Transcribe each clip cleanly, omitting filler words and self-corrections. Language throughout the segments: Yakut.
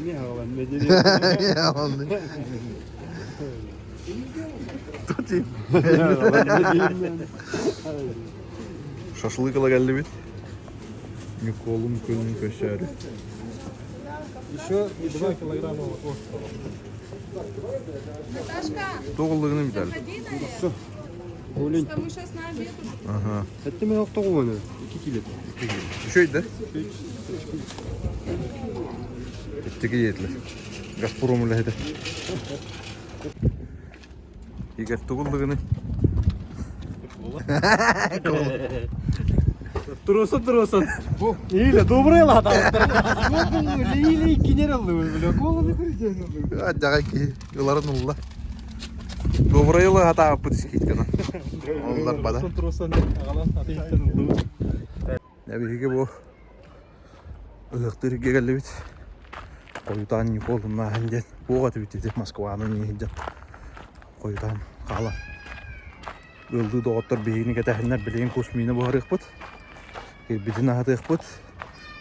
Эмиэ аҕалан Шашлык ыла кэллибит. Ньукуолун күнүн көрсөөрү. Еще 2 килограмма острова. Туох ыллыгыный Виталий? Все. Олень. Мы сейчас на обед уже. Ага. Это мы октогоны. 2 кило. Үчүгэй да? Чэпчэки диэтилэр. Газпром үлэһитэ. Игорь тугу ыллыгыный? Туруосан туруосан. Или добрый лата. Или кинер аллы, бля, голову күрден. Адьаҕай киһи ыларын ылла. Добрый ыла хатаабыппыт скидканы. Олларбада. Туруосан аҕалан атыйыттан ыллыбыт. Биһиги бу ыһыахтыыр сиргэ кэллибит. Хойутаан Ньукуолуннааһын диэн туох этибит ити Москваны иһирдьэн хойутаан хаалан. Ыаллыы доҕоттор биһигини кэтэһэннэр билигин кус миинэ буһарыахпыт, кирбитин аһатыахпыт.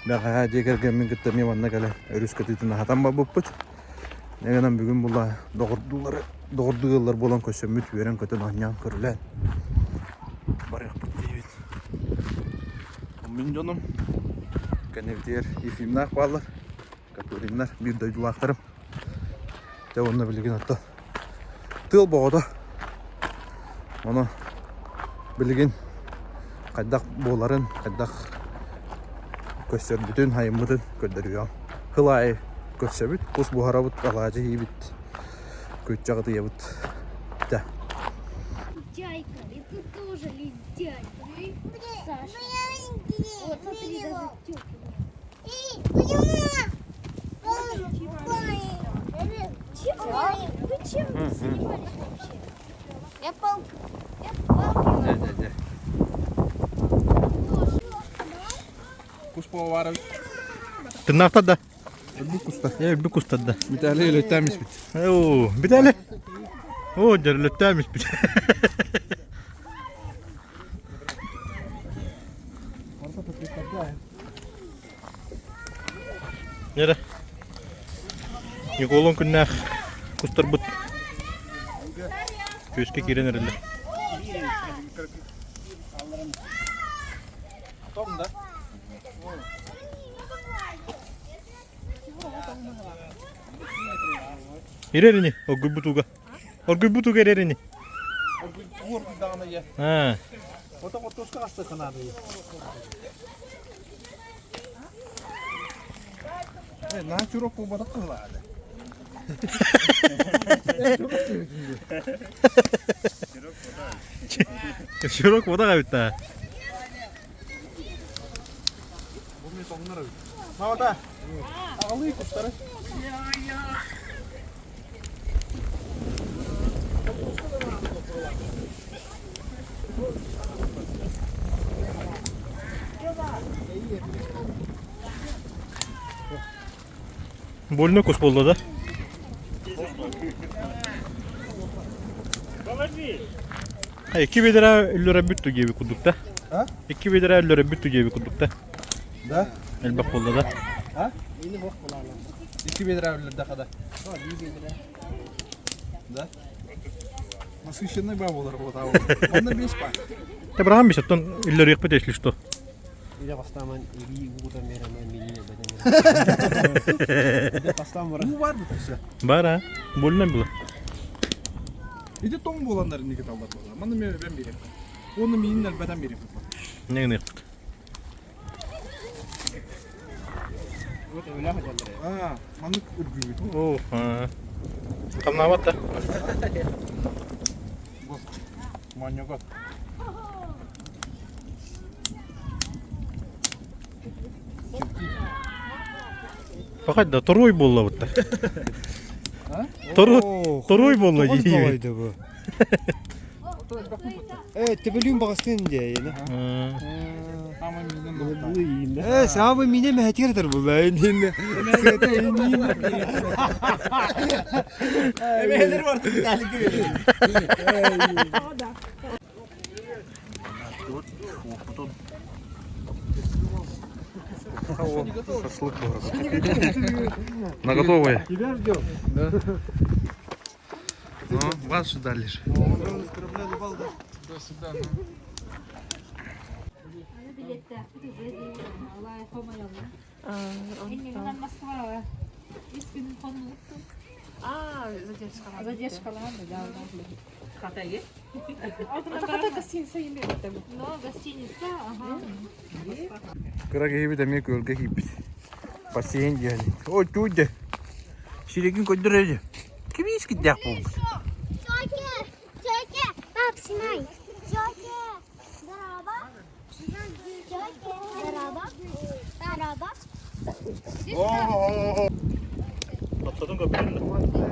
Бэҕэһээ дьиэ кэргэммин кытта эмиэ манна кэлэн өрүс кытыытын аһатан барбыппыт. Нэгэнэн бүгүн була доҕордуулары доҕордуу ыаллар буолан көрсөммүт үөрэн-көтөн оонньоон көрүлээн барыахпыт диибит. Мин дьонум кэннибитигэр Ефимнаах бааллар, Копыриннар биир дойдулаахтарым. Дьэ уонна билигин оттон тыал боҕото. Ону билигин хайдах буоларын, хайдах көрсөрбүтүн, айыммытын көрдөрүөҕүм. Сыл аайы көрсөбүт, кус буһарабыт, алаадьы иһиибит, күччэх ытыйабыт. Дьэ. Лентяйка, и ты тоже лентяй. Саша. Вот смотри, даже тёплый. Чем вы чем занимались вообще? Я палку. Я палку. Дьэ, дьэ, дьэ. Кус повара. Тыннаахтар да? Өлбүт куста. Э, өлбүт кустар да. Виталий өлөттөөн испит. Оо, Виталий. Оо, дьэ, өлөттөөн испит. Нера. Ньукуолун күннээх кустарбыт күөскэ киирэн эрэллэр. Ирэр ини, оргуйбут ууга. Оргуйбут ууга ирэр ини. Аа. Наһаа чурок буолбатах кыһылаады. Чурок вода эбит да. Мамата, аҕалыы кустары. Больной кус буолла да? Икки бедра өллөрө бүттү диэби курдук да. Икки бедра өллөрө бүттү диэби курдук да. Да? Элбэх буолла да. А? Икки бедра өллөрдө да. Да? Насыщенный ба болар вот а. Онно бес па. Ты браһан бис оттон өллөрүөхпүт если что. Илэ бастааман илии уута мереме мине беден. Бастаан бара. Уу бар бу Бар а? Больно было. Ити тоҥ буоланнар инники таллар буолар. Манна мен эбэм биэрем. Уонна миинин элбэтэн биэрем. Не гыныахпыт? Аа, маннык үргүүбүт. Оо, Хамнаабат да? Бу. Манньогот. Пахать да, торуй буолла бутта. Торуй буолла дии. бу. Э, төбөлүүн баҕастыын дии. Э, саамай мине мэһэтигэр этэр була. Эмээлер бар Виталий Шашлык На готовое. Тебя ждем. Да. Ну, вас ждали же. До сюда. Кыра киһибит эмиэ күөлгэ киирбит. Бассейн диэн. Ой, тууйда. Сиригин көрдөр эдэ. Кимиис киддээх буолбут. Тетя, тетя, пап, снимай. Тетя, здорово. Тетя, здорово. Здорово. Тапсадың көппүн.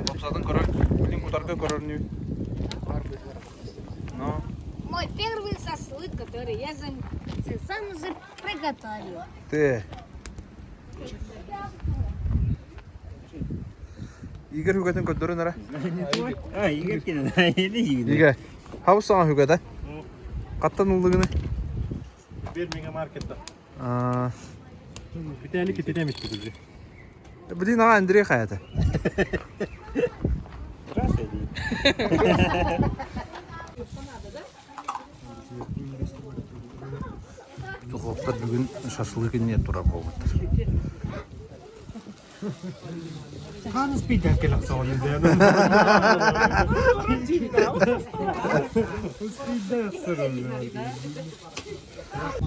Тапсадың көрөр. Билин кутарга көрөр нү. Но. Мой первый шашлык, который я сам уже приготовил. Ты. Игорь хүгэтин көрдөрүн ара. А, Игорь кине, или Игорь. Игорь. Хабыс саҥа хүгэтэ. Хаттан ыллыгыны? Bir мегамаркетта. Аа, Бүтээлик китинемит бизи. Блин, аға Андрей хайата. Духовка бүгүн шашлык не турар болбуттар. Ханыс пидер келек соғын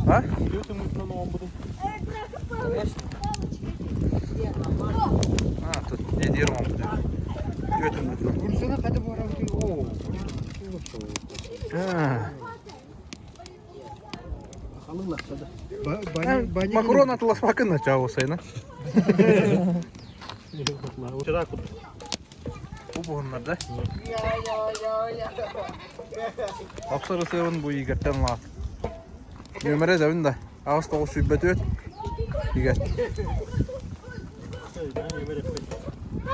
А? А, тут не дером будет. Өтін будет. Гүлсені қайда барам О, А. Макрон атыласпакын начало сайна. Бу буһуннар да? Тапсыры сыырын бу Игорьтен лаат. Нөмірі дәуін да. Ағыз тоғыз сүйбет өт. Игорь.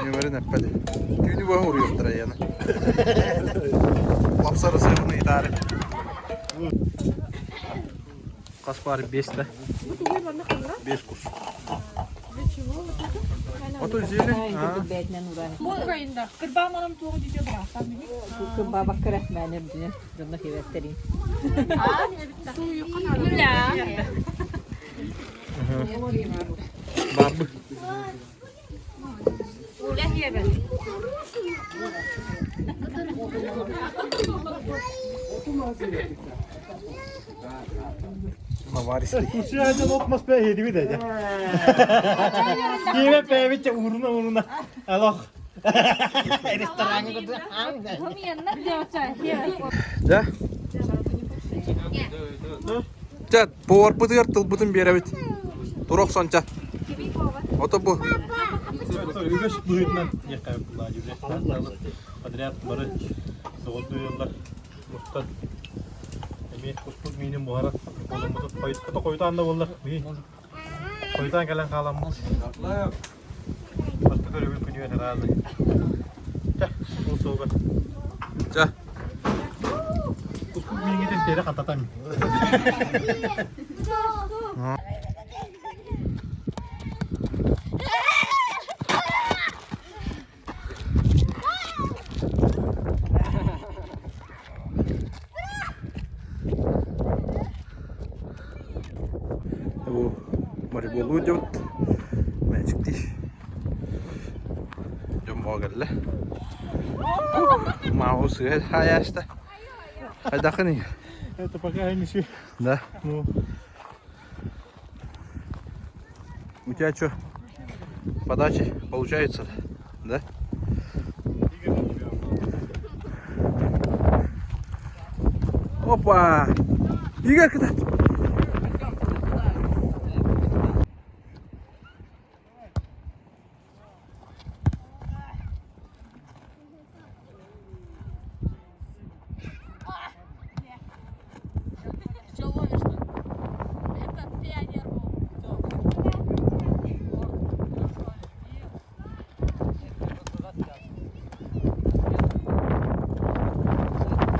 Нөмірін әппәді. Түүні бұғы ұрыйықтыра яны. Тапсыры сыырын итары. Қас бар бес да. Бес курс. Ото зелень. А. Бабы. Наваристый. Кусядан отмас бе хедиби деди. Yemek бе uğruna uğruna. Алох. Да? Ча, поварпытыгар тылбытын биэрэбит. Турук сонча. Ото бу. Үгөс быһыытынан Подряд бары соҕотуйаллар мустан эмиэ куспут миинин буһара оломмутут хойутта хойутаан да буоллар хойутаан кэлэн хааламмыт бастакы өрөбүл күнүгэр араазы чэ ол суоҕар Ча. куспут мииҥитин тиэрэ хататам Бу волейболу идет. Мячик Дьон буогалла. Мау сыһа хаяста. Хайдахыный? Это пока не все. Да. Ну. У тебя что? Подачи получается, да? Опа! Игорь, когда? Что ловишь-то? Это пионер был.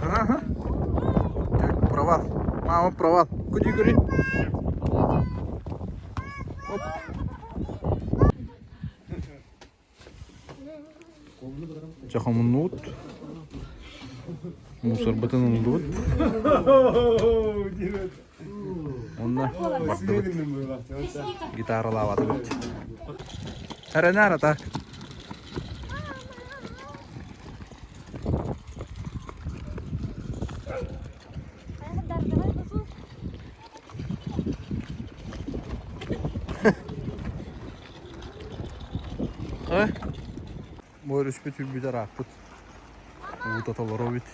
Ага. Так, провал. Мама, провал. Куди, куди. Чэ хомуннубут. Мусорбытын ыллыбыт. Онно бардыбыт. Гитаралаабатыбыт. Эрэнээр ата. Бу өрүспүт үрбүтэ ырааппыт. Уута толору эбит.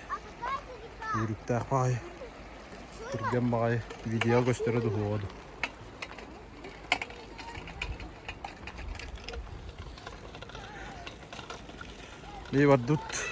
Үүрүктээх баҕайы. Түргэн баҕайы видео көстөрө дуһуоҕа дуу. Бии бардыбыт.